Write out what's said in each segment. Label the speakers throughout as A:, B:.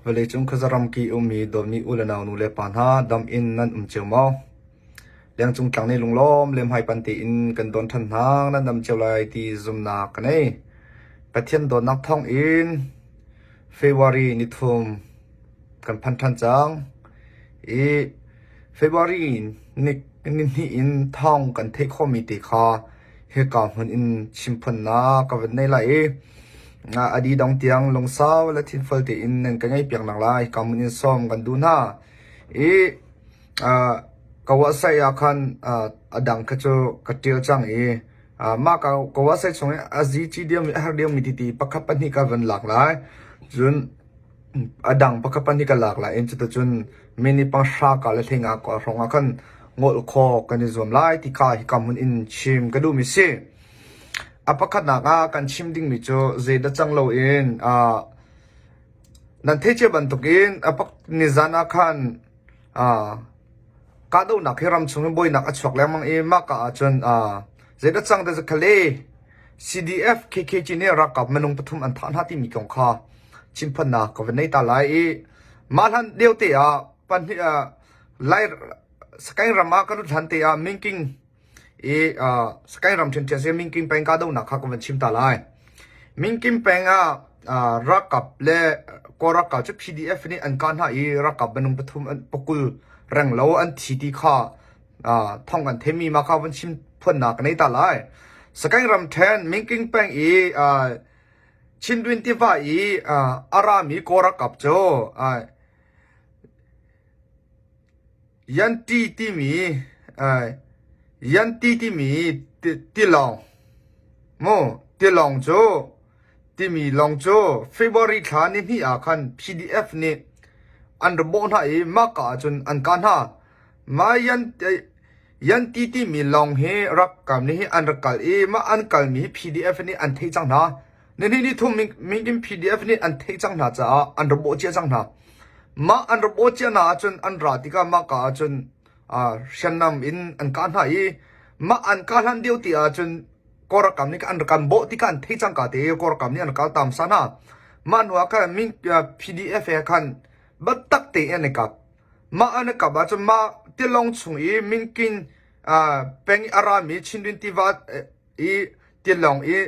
A: Vawleicung khuazaram ki ummi dawtmi u le nau nu le pa hna dam in nan um cio maw? Lengcung tlang nih lunglawm le hmaipan tein kan don ṭhan hna nan dam cio lai ti zumnak ka nei. Pathian dawtnak thawng in February nithum kan phan ṭhan cang i February ni nihnih in thawng kan theih khawhmi te kha hika hmun in chimphawnnak ka van nei lai i a dih dong tiang lungsau le thinfual tein nan ka ngaihpiak nak lai hika hmun in sawm kan duh hna. I ka website ah khan a dang kha cu ka ṭial cang i mah ka website chung i a zi ci diomi a herh diomi titi pakhat pahnih ka van lak lai. Cun a dang pakhat pahnih ka lak lai i cuticun minute panghra ka le hleinga ka hrawng ah khan ngol khawh kan i zuam lai ti kha hika hmun in chim ka duhmi si. A pakhatnak ah kan chim dingmi cu zeidah cang loin uh, nan theih cia bantukin a pak nizan ah khan uh, kahdohnak hi ram chung in buainak a chuak lengmang i mah ka ahcun uh, zeidah cang te khale CDF KKG nih ralkap minung pathum an thah hna timi kong kha chimphannak ka van nei ta lai i mah hlan deu te ah pahnih uh, Lai Sakaing ram ah ka lut hlan te ah Minking i uh, Sakaing ram ṭhiamṭhiam si Minking peng kahdohnak kha ka van chim ta lai. Minking peng ah uh, ralkap le Kawl ralkap cu PDF nih an kah hna i ralkap minung pathum an pakul reng lo an thi ti kha uh, thong kan themi ma kha van chim phuannak ka nei ta lai. Sakaing ram ṭhen Minking peng i uh, Chindwin tiva i uh, a rami Kawl ralkap cu uh, Yanti timi Yanti timi tilawng mu tilawng cu timi lawng cu February thla nihnih ah khan PDF nih an ra bawh hna i mahka ahcun an kah hna. Mah Yanti timi lawng hi rakkam nih hi an rak kal i mah an kalmi hi PDF nih an theih cang hna. Nihnih nithum mingin PDF nih an theih cang hna caah an ra bawh cia cang hna. Mah an ra bawh cia hna ahcun an ra tikah mah ka ahcun hriamnam in an kah hna i mah an kah hlan deuh ti ahcun Kawlram nih an kan bawh tikah an theih cang ka te Kawlram nih an kal tam sa hna. Mah hnu ah khan min PDF he khan biatak tein an i kap. Mah an i kap ahcun mah tilawng chung i Minkin peng i a rami Chindwin tiva i tilawng i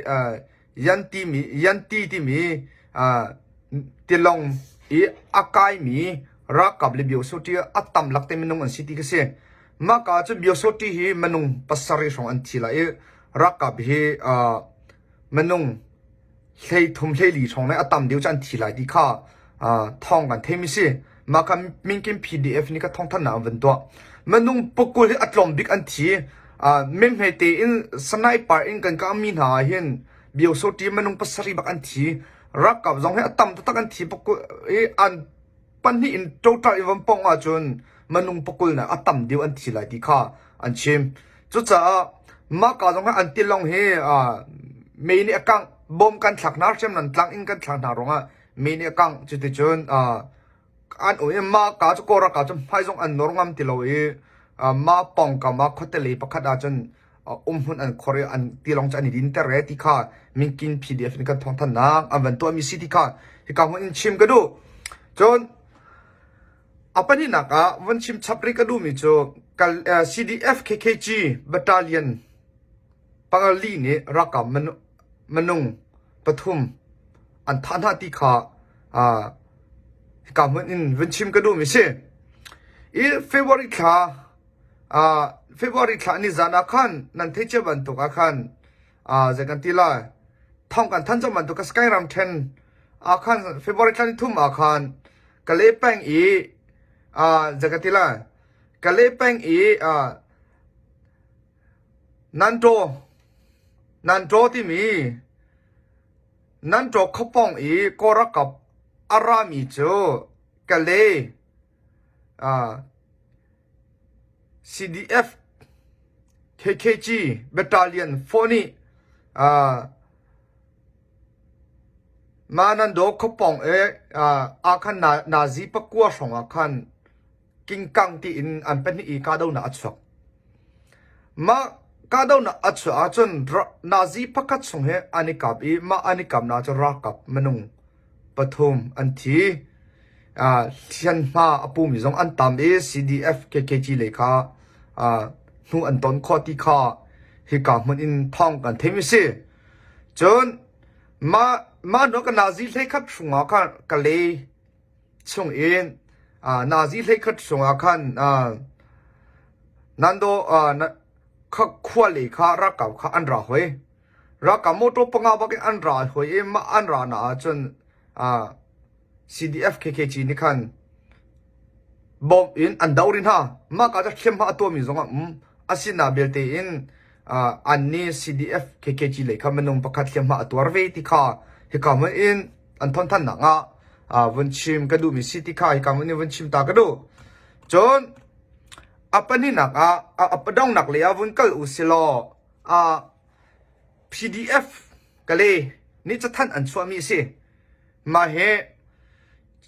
A: Yanti mi Yanti timi tilawng i a kaimi ralkap le biosoti a tam lak te minung an si ti khi si. Mah ka cu biosoti hi minung pasarih hrawng an thi lai i ralkap hi minung hleithum hleili hrawng le a tam deuh cu an thi lai ti kha thawng kan theimi si. Mah kha Minkin PDF nih kha thawngthanhnak an van tuah. Minung pakul hi a tlawm bik an thi. Menghme tein sniper in kan kahmi hna ah hin biosoti minung pasarih bak an thi. Ralkap zong hi a tam taktak an thi pakul i an pahnih in total in van pong ahcun minung pakul na a tam deuh an thi lai ti kha an chim. Cucaah mah ka zong hi an tilawng hi mei nih a kangh bom kan thlak hna hriamnam tlang in kan thlak hna ruangah mei nih a kangh cuticun an um i mah ka cu Kawl ralkap cu hmai zong an nawr ngam ti lo i mah pawngkam ah khuate lei pakhat ahcun umhmun an khor i an tilawng cu an i dinter e ti kha Minkin PDF nih kan thawngthanhnak an van tuahmi si ti kha hika hmun in chim ka duh. Cun a pahnihnak ah von chim chap rih ka duhmi cu CDF KKG Battalion pangali nih ralkap minung pathum an thah hna ti kha hika hmun in vun chim ka duhmi si. I February thla February thla nizan ah khan nan theih cia bantuk ah khan zei kan ti lai thong kan than cang bantuk Sky ram then ah khan February thla ni thum ah khan Kalay peng i zei kan ti lai Kalay peng i Nantaw Nantaw timi Nantaw khuapawng i Kawl ralkap a rami cu Kalay CDF KKG Battalion 4 nih Manandaw khuapawng i ah khan nazi pakua hrawng ah khan kingkang tiin an pahnih i kahdohnak a chuak. Mah kahdohnak a chuah ahcun nazi pakhat chung hi an i kap i mah an i kapnak cu ralkap minung pathum an thi. Hlianhma a pumi zong an tam i CDF KKG lei kha hnu an ton khawh ti kha hika hmun in thawng kan theimi si. Cun mah mah hnu ka nazi hleikhat chungah khan Kalay chung in nazi hleikhat chungah khan Nando khua lei kha ralkap kha an ra hoi. Ralkap motor panga bak in an ra hoi i mah an ra na ahcun CDF KKG nih khan bomb in an do rih hna. Mah ka cu hliamhma a tuahmi zong a um. Asina belte in an nih CDF KKG lei kha minung pakhat hliamhma a tuar ve ti kha hika hmun in an thawnthannak ah vun chim ka duhmi si ti kha hika hmun in vun chim ta ka duh. Cun a pahnihnak ah a donghnak lei ah vun kal u silaw PDF Kale nih cathanh an chuahmi a si. Mah hi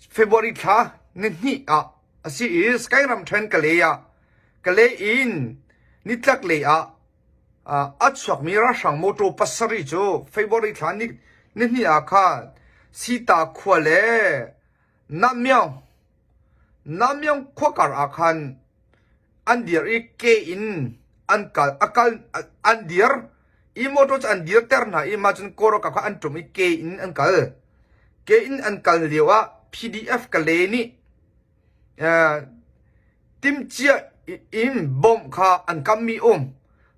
A: February thla nihnih ah a si i Sky ramṭhen Kale ah Kale in nitlak lei ah a chuakmi ralhrang motor pasarih cu February thla nihnih ah khan Sita khua le Namyong Namyong khua kar ah khan an dir i ke in an kal a kal an dir i motor cu an dirter hna i mah cun kawlralkap kha an ṭum i ke in an kal. Ke in an kal lio ah PDF Kale nih timhcia in bomb kha an kammi um.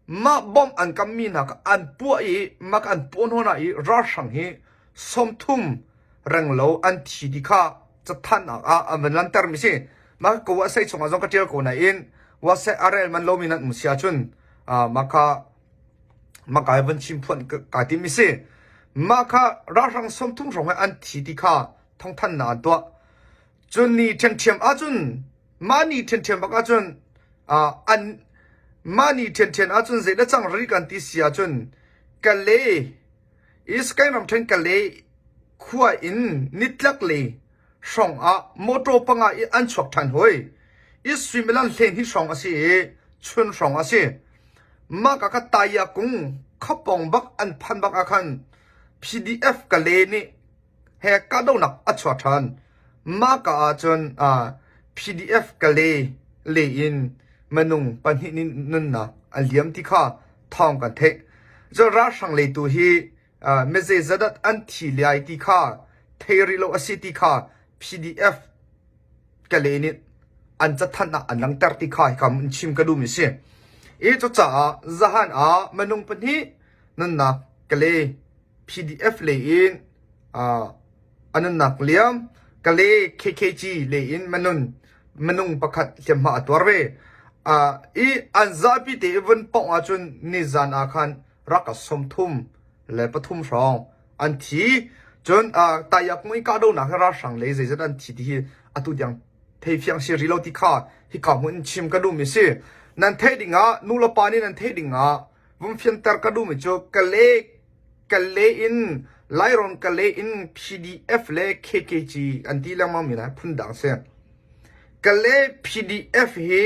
A: Mah bomb an kammi hna kha an puah i mah kha an puah hnawh hna i ralhrang hi 30 renglo an thi ti kha cathanh ah an van lanter mi si. Mah ko website chungah zong ka ṭial ko nain website a rel man lomi nan um si ahcun mah kha mah ka van chim phuan ka tim mi si. Mah kha ralhrang 30 hrawng he an thi ti kha thawngthanhnak an tuah. Cun ni ṭhiamṭhiam ahcun mah ni ṭhiamṭhiam bak ahcun an mah ni ṭhiamṭhiam ahcun zei le cang ri kan ti si ahcun Kale Sky ramṭhen Kale khua in nitlak lei hrawng ah motor panga i an chuak ṭhan hoi. I suimilam 12 hrawng a si i chun hrawng a si. Mah ka kha taya kung khapong bak an phan bak ah khan PDF Kale nih he kahdohnak a chuak ṭhan. Mah ka ahcun PDF Kale lei in minung pahnih nih nunnak an liam ti kha thawng kan theih. Cun ralhrang lei tu hi mizeizat an thi lai ti kha thei rih lo a si ti kha PDF Kale nih an cathanh ah an langhter ti kha hika in chim ka duhmi si. I cucaah zahan ah minung pahnih nunnak Kale PDF lei in a nunnak liam Kale KKG lei in minung pakhat hliamhma a tuar ve. I an zapi te i vun pongh ahcun nizan ah khan rak a 33 hrawng an thi. Cun Tayakmui kahdohnak hi ralhrang lei zeizat an thi ti hi atu tiang theifiang si rih lo ti kha hika hmun in chim ka duhmi si. Nan theih dingah nulepa nih nan theih dingah vun fianter ka duhmi cu Kale Kale in Lairon Kale in PDF le KKG an ti lengmang mi hna phundang si. Kale PDF hi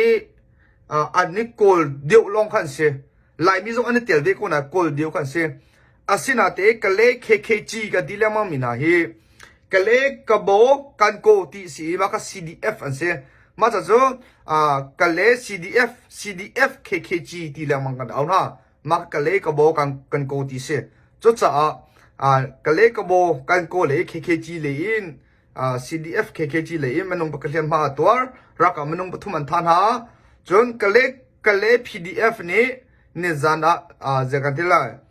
A: an i kawl deuh lawng kha an si. Laimi zong an i tel ve ko na kawl deuh kha an si. Asinate Kale KKG kan ti lengmang mi hna hi Kale Kabo Kanko ti si i mah kha CDF an si. Mah ca cu Kale CDF CDF KKG ti lengmang kan au hna. Mah Kale Kabo kan Kanko ti si. Cucaah Kale Kabo Kanko le KKG le in CDF KKG le in minung pakhat hliamhma a tuar. Ralkap minung pathum an thah hna. Cun Kale Kale PDF nih nizan ah zei kan ti lai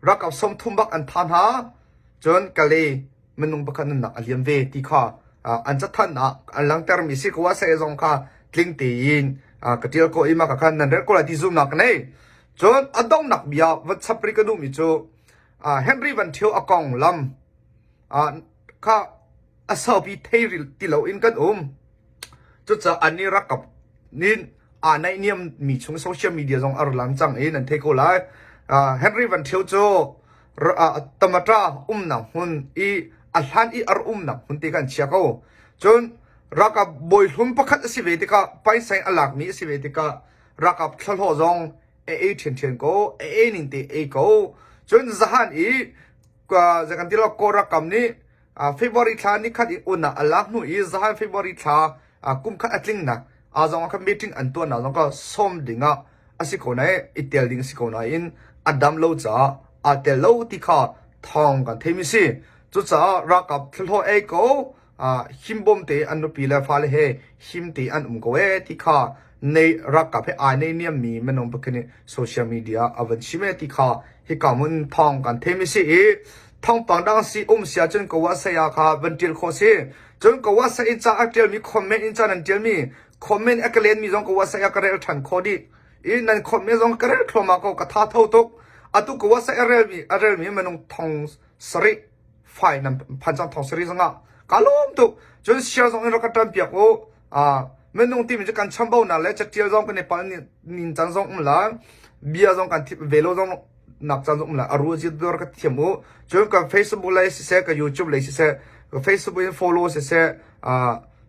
A: ralkap 30 bak an thah hna. Cun Kale minung pakhat nunnak a liam ve ti kha an cathanh ah an langhtermi si ko ah sai zong kha tling tein ka tial ko i mah ka khan nan rel ko lai ti zumnak ka nei. Cun a donghnak bia va chap rih ka duhmi cu Henry Van Thio a kong lam kha a saupi thei ti loin kan um. Cucaah an i rakap nin aa naihniam mi chung social media zong a lang cang i nan thei ko lai. Henry Van Thio cu tamata umnak hmun i a hlan i ar umnak hmun te khan chia ko. Cun ralkap bawi hlun pakhat a si ve tikah paisai a lakmi a si ve tikah ralkap thlahlawh zong a ei ṭhianṭhian ko, a ei ning te ei ko. Cun zahan i zei kan ti lo Kawl ralkap nih. February thla nikhat in unah a lak hnu i zahan February thla kum khat a tlingnak a zong ah khan meeting an tuahnak zong kha sawm ding ah a si ko nain i tel ding a si ko nain a dam lo caah aa tel lo ti kha thawng kan theimi si. Cucaah ralkap thlahlawh ei ko himbawm te an nupi le fale he him te an um ko ee ti kha nei ralkap he ai nei niammi minung pakhat nih social media a van chim ee ti kha hika hmun thawng kan theimi si i thawngpang dang si um sia cun ko wa saya kha van tial khawh si. Cun ko wa sa in ca a tialmi comment in ca nan tialmi comment a ka lenmi zong ko wa saya ka rel than khawh dih. I nan comment zong ka rel thluahmah ko ka tha tho tuk. Atu ko wa sa a relmi a relmi minung thong sarih fai nan phan cang thong sarih zongah ka lawm tuk. Cun share zong in rak ka tan piak u. Minung timi cu kan chambaunak le catial zong kan i pal nin caan zong um la bia zong kan thip ve lo zong nak caan zong um la a ru zit dor ka thiam u cun ka Facebook lei siseh ka YouTube lei siseh ka Facebook in follow siseh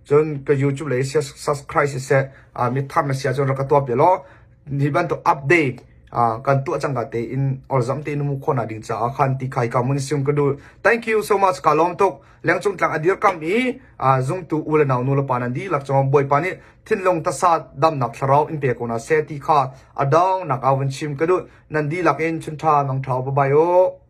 A: cun ka YouTube lei subscribe siseh mi thar na sia cun rak ka tuah pi law hi bantuk update kan tuah cang ka tein olzam tein mu khona ding caah khan ti khai ka mun sim ka du thank you so much ka lawm tuk lengcung tlang a dirkam i zungtu u le nau nu le pa nan dihlak cungah Bawipa nih thinlung tasa damnak thlarau in pe ko hna seh ti kha a dong nak ah vun chim ka duh nan dihlak in chunṭha mangṭha bye bye u.